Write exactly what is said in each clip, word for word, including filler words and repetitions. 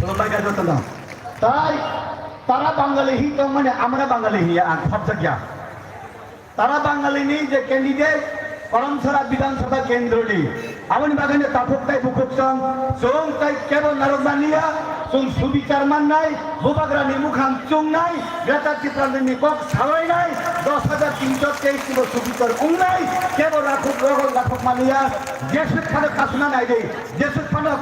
Khulumbai kha jotono. Tai tara Bangali hi tong mane amra Bangali hi ang khopjakya. Tara Bangali ni je candidate Karamsara Bidhan Sabha Kendro ni. Aboni bagwi no taphuk tai bukhuk song, chwng tai kebo narwk mania, chwng subichar mannai, bubagra ni mukhang chungnai, Greater Tipraland ni kok salainai, dos hajar tinso teis ni bo subichar wngnai, kebo rakhuk rogol rakhuk mania, jeswk phano kasuna naidi, jeswk phano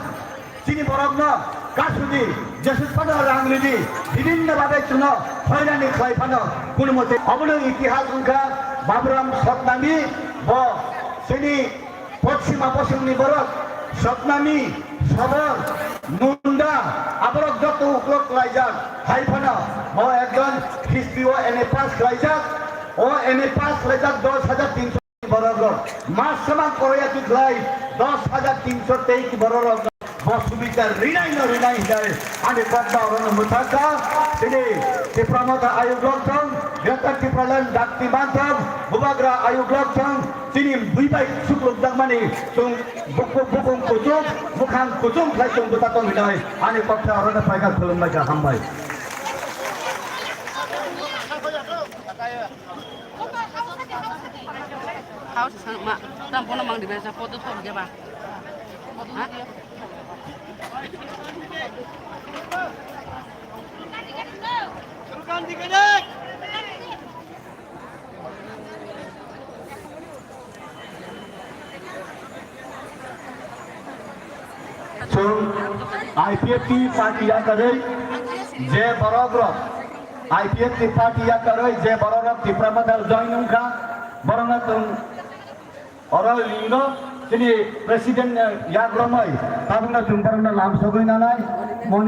chini borokno kasudi, jeswk phano rang ridi, bibhinno babe chwngno hoirani khlai phano kunumote obono itihas wngkha Baburam Sotnami bo chini Poschima bosongni borok Sotnami, Sobor, Munda, aborok joto uklok khlaijak. Hai phano bo ekjon history o M A pass khlaijak. O M A pass khlaijak dos hajar tinso borok rok. Mas samang koroya tu khlai dos hajar tinso tei borok rok. Bo subida rinai no rinai hinai ani kok da oro no mwthakha. Tini Tipra Motha ayuk lok thong, Greater Tipraland dakti man thong, Bubagra ayuk lok thong. Chini bui bai sukluk jakmani chwng bukung, bukung kuchuk, mukhang kuchung khlai chwng bwsa tong hinai ani koksa aro no paikha, khulumbai kha, hambai. Hao se sang ma, tam bono mang dibe sa poto thok diba. Ha? Chwng I P F T party yakarwi je borok rok, I P F T party yakarwi je borok rok Tipra Motha join wngkha, borokno chwng oro lino chini president, eh, yakromwi tabukno chwng borokno lamsogwi nanai, moni